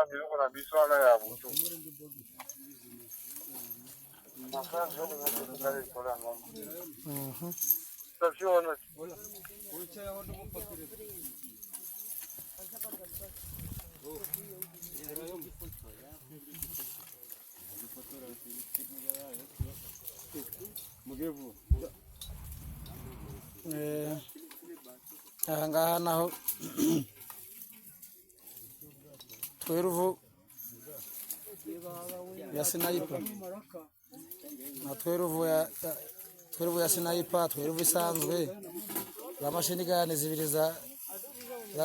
Biloko na biso wana ya butu, mosala biloko nyonso etikali likolo ya ngomba. Station wana. Aha ngaha naho 12 ya sniper na 12 ya 12 ya sniper, 12 isanzwe, za machine gun zibiri za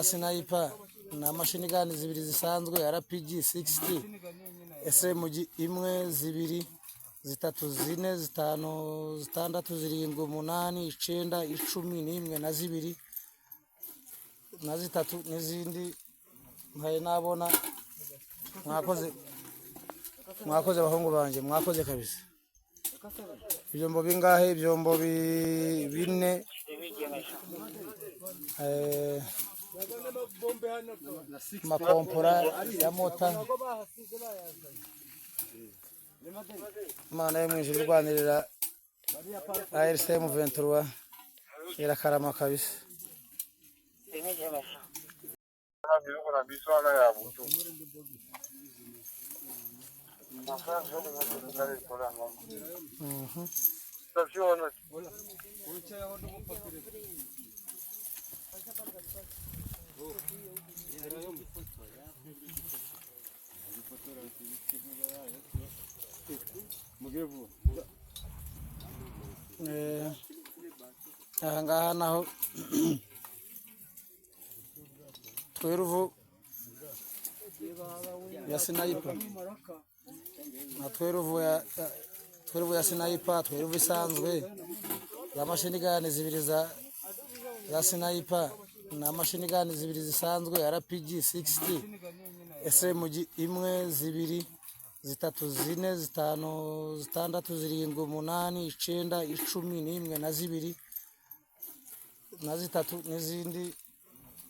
sniper na machine gun zibiri zisanzwe, RPG 60, SMG imwe, zibiri, zitatu, zine, zitanu, zitandatu, zirindwi, umunani, icenda, 11 na zibiri na zitatu n'izindi ntari nabona. Mwakoze, mwakoze abahungu banje, mwakoze kabisa. Ibyombo bingahe? Ibyombo bine, makompora ya mota. Imana yo mwijuru irwanirira AFC M23 irakarama kabisa. Biloko na biso wana ya butu, mosala biloko nyonso etikali likolo ya ngomba. Station wana. Aha ngaha naho 12 ya sniper na 12 ya 12 ya sniper, 12 isanzwe, za machine gun zibiri za sniper na machine gun zibiri zisanzwe, RPG 60, SMG imwe, zibiri, zitatu, zine, zitanu, zitandatu, zirindwi, umunani, icenda, 11 na zibiri na zitatu n'izindi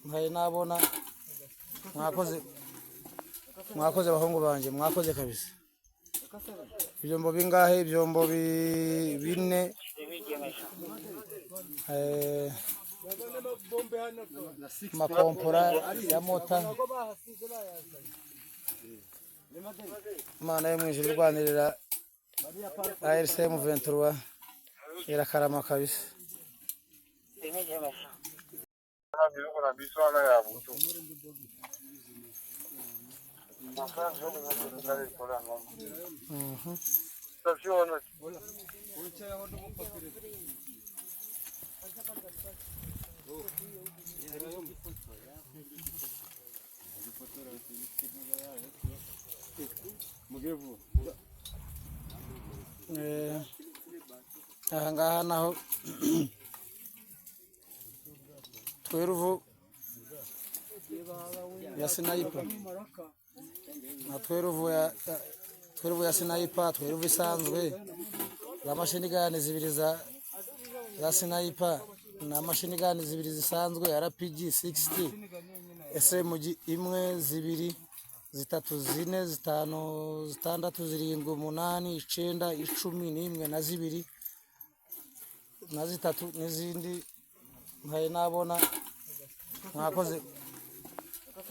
ntari nabona. Mwakoze, mwakoze abahungu banje, mwakoze kabisa. Ibyombo bingahe? Ibyombo bine, makompora ya mota. Imana yo mwijuru irwanirira AFC M23 irakarama kabisa. Biloko na biso wana ya butu, mosala biloko nyonso etikali likolo ya ngomba. Station wana. Aha ngaha naho 12 ya sniper na 12 ya 12 ya sniper, 12 isanzwe, za machine gun zibiri za sniper na machine gun zibiri zisanzwe, RPG 60, SMG imwe, zibiri, zitatu, zine, zitanu, zitandatu, zirindwi, umunani, icenda, 11 na zibiri na zitatu n'izindi ntari nabona. Mwakoze,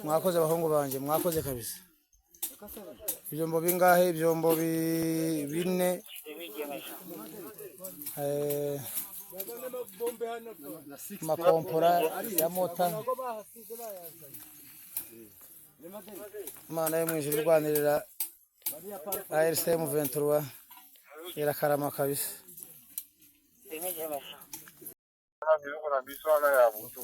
mwakoze abahungu banje, mwakoze kabisa. Ibyombo bingahe? Ibyombo bine, makompora ya mota. Imana yo mwijuru irwanirira AFC M23 irakarama kabisa. Biloko na biso wana ya butu,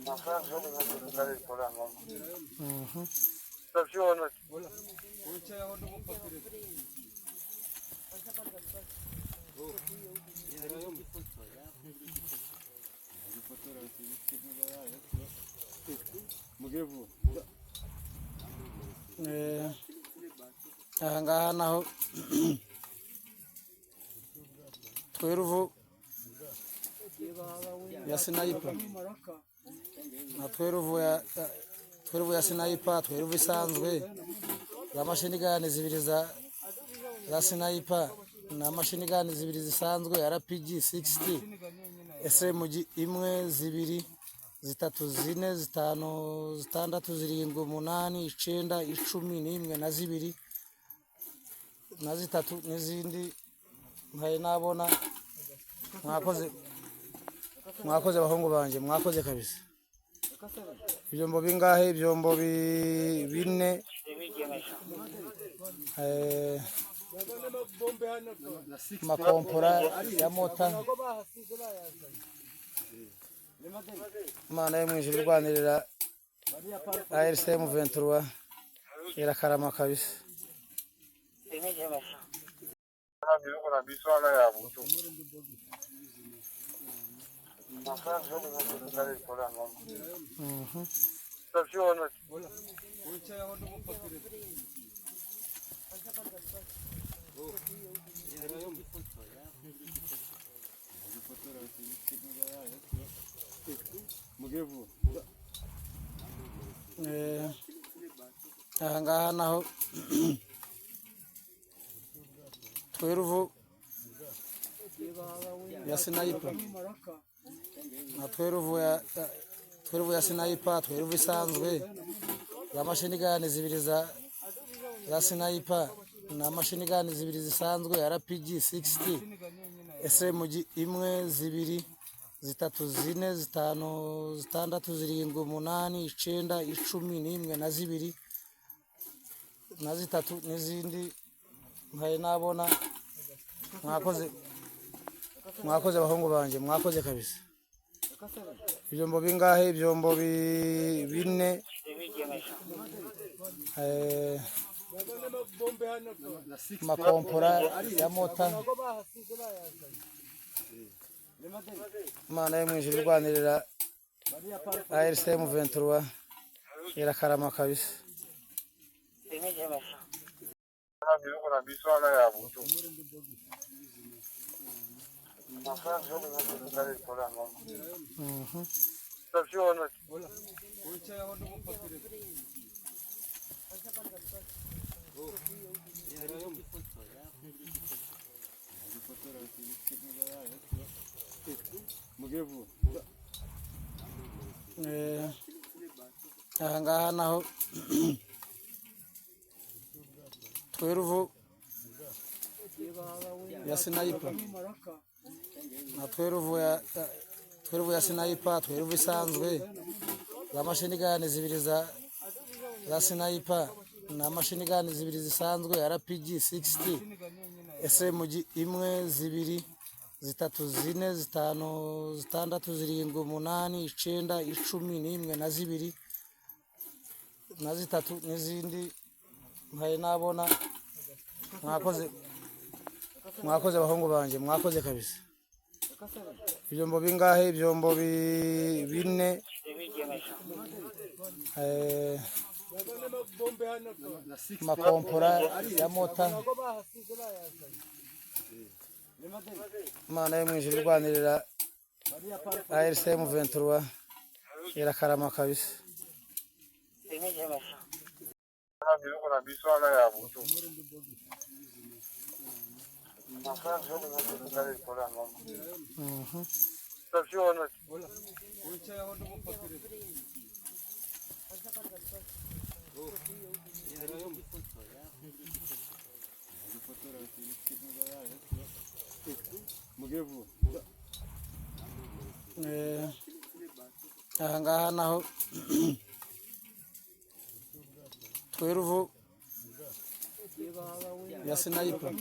mosala biloko nyonso etikali likolo ya ngomba. Station wana. Aha ngaha naho 12 ya sniper na 12 ya 12 ya sniper, 12 isanzwe, za machine gun zibiri za sniper na machine gun zibiri zisanzwe, RPG 60, SMG imwe, zibiri, zitatu, zine, zitanu, zitandatu, zirindwi, umunani, icenda, 11 na zibiri na zitatu n'izindi ntari nabona. Mwakoze, mwakoze abahungu banjye, mwakoze kabisa. Ibyombo bingahe? Ibyombo bine, makompora ya mortar. Imana yo mu ijuru irwanirira AFC M23 irakarama kabisa. Biloko na biso wana ya butu. Mon frère, je vais vous aller likolo ya ngomba. Station wana. Aha ngaha naho 12 ya sniper na 12 ya sniper, 12 isanzwe, za machine gun zibiri za sniper na machine gun zibiri zisanzwe, RPG 60, SMG imwe, zibiri, zitatu, zine, zitanu, zitandatu, zirindwi, umunani, icenda, 11 na zibiri na zitatu n'izindi ntari nabona. Mwakoze, mwakoze abahungu banjye, mwakoze kabisa. Ibyombo bingahe? Ibyombo bine, makompora ya mortar. Imana yo mu ijuru irwanirira AFC M23 irakarama kabisa. Biloko na biso wana ya butu. Mon frère, je vais vous aller likolo ya ngomba. Station wana. Aha ngaha naho 12 ya sniper na 12 ya sniper, 12 isanzwe, za machine gun zibiri za sniper na machine gun zibiri zisanzwe, RPG 60, SMG imwe, zibiri, zitatu, zine, zitanu, zitandatu, zirindwi, umunani, icenda, 11 na zibiri na zitatu n'izindi ntari nabona. Mwakoze, mwakoze abahungu banjye, mwakoze kabisa. Ibyombo bingahe? Ibyombo bine, makompora ya mortar. Imana yo mu ijuru irwanirira AFC M23 irakarama kabisa. Biloko na biso wana ya butu. Mon frère, je vais vous aller likolo ya ngomba. Station wana. Aha ngaha naho 12 ya sniper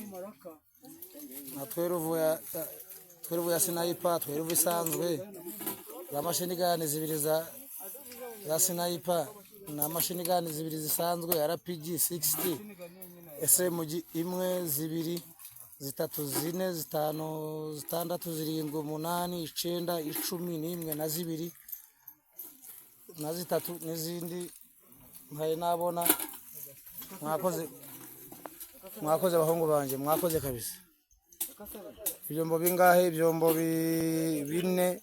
na 12 ya sniper, 12 isanzwe, za machine gun zibiri za sniper na machine gun zibiri zisanzwe, RPG 60, SMG imwe, zibiri, zitatu, zine, zitanu, zitandatu, zirindwi, umunani, icenda, 11 na zibiri na zitatu n'izindi ntari nabona. Mwakoze, mwakoze abahungu banjye, mwakoze kabisa. Ibyombo bingahe? Ibyombo bine,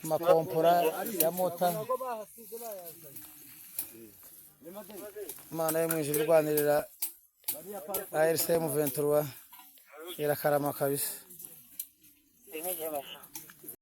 Makompora ya mota. Imana yo mu ijuru irwanirira AFC M23 irakarama kabisa.